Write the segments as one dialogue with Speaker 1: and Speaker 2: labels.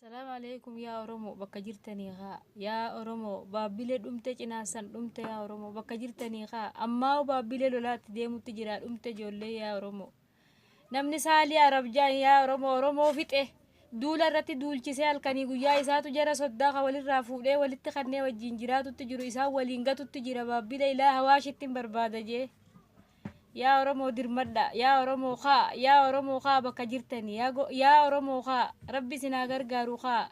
Speaker 1: Salaam alaikum yaa Oromoo bakka jirtanii haa, yaa Oromoo baabbilee dhumte, cinaasan dhumte, yaa Oromoo bakka jirtanii haa. Ammaa baabbilee lolaatti deemutti jira, dhumte ijoollee. Yaa Oromoo, namni saalii Arabjaan, yaa Oromoo, Oromoo fixe duula irratti duulchisee halkanii guyyaa isaatu jara soddaa ka walirraa fuudhee walitti kannee wajjin jiraatutti jiru isaan waliin gatutti jira. Baabbilee ilaa Hawaashitti hin barbaada jee. Yaa Oromoo dirmadha, yaa Oromoo kaa, yaa Oromoo kaa bakka jirtanii, yaa Oromoo kaa, Rabbi isin haa gargaaru kaa.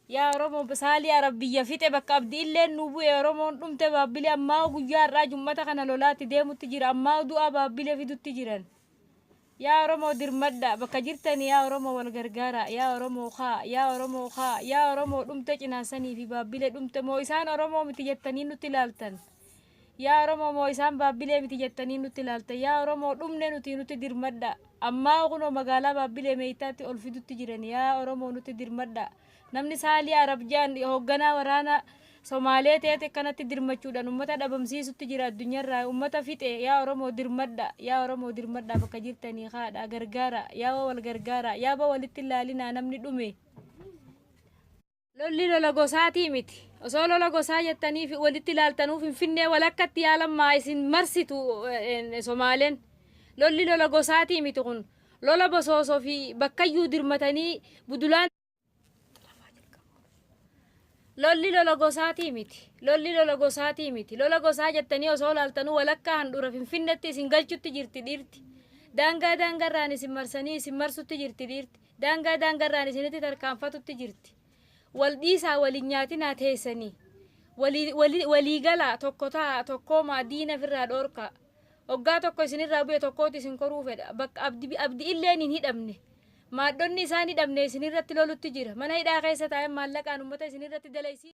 Speaker 1: Yaa Oromoo, saalii Arab biyya fixe, bakka abdii illeen nu bu'e. Oromoon dhumte. Baabbilee ammaa guyyaa har'aa jummata kana lolaatti deemutti jira, ammaa du'a baabbilee fidutti jiran. Yaa Oromoo dirmadha bakka jirtanii, yaa Oromoo wal gargaara, yaa Oromoo kaa, yaa Oromoo kaa, yaa Oromoo dhumte, cinaasanii fi baabbilee dhumte. Moo isaan Oromoo miti jettanii nutti ilaaltan? Yaa Oromoo, moo isaan baabbilee miti jettanii nutti ilaaltan? Yaa Oromoo, dhumne nuti, nutti dirmadha. Ammaa kunoo magaalaa Baabbilee meeytaatti ol fidutti jiran. Yaa Oromoo, nutti dirmadha. Namni saalii Arabjaan hoogganaa waraana Somaalee ta'eeti akkanatti dirmachuudhaan ummata dhabamsiisutti jira, addunyaarraa ummata fixe. Yaa Oromoo dirmadha, yaa Oromoo dirmadha bakka jirtanii haadha gargaara, yaa wal gargaara, yaa ba walitti ilaalinaa namni dhume. Lolli lola gosaatii miti. Osoo lola gosaa jettanii walitti ilaaltanuu Finfinnee walakkatti yaalammaa isin marsitu Somaaleen. Lolli lola gosaatii miti kun. Lola bosoosoo fi bakkayyuu dirmatanii budulaan. Lolli lola gosaatii miti. Lolli lola gosaatii miti. Lola gosaa jettanii osoo ilaaltanuu walakkaa handhuura Finfinneetti isin galchutti jirti dhiirti. Daangaa daangarraan isin marsanii isin marsutti jirti dhiirti. Daangaa daangarraan isinitti tarkaanfatutti jirti. Wal dhiisaa, waliin nyaatinaa teessanii. Walii galaa, tokko ta'a, tokkoomaa diina ofirraa dhoorkaa. Hoggaa tokko isinirraa bu'e tokkootu isin koruu fedha. Bakka abdi illeen hin hidhamne. Maaddonni isaan hidhamne isinirratti lolutti jira. Mana hidhaa keessa taa'ee maallaqaan uummata isinirratti dalaysiisa.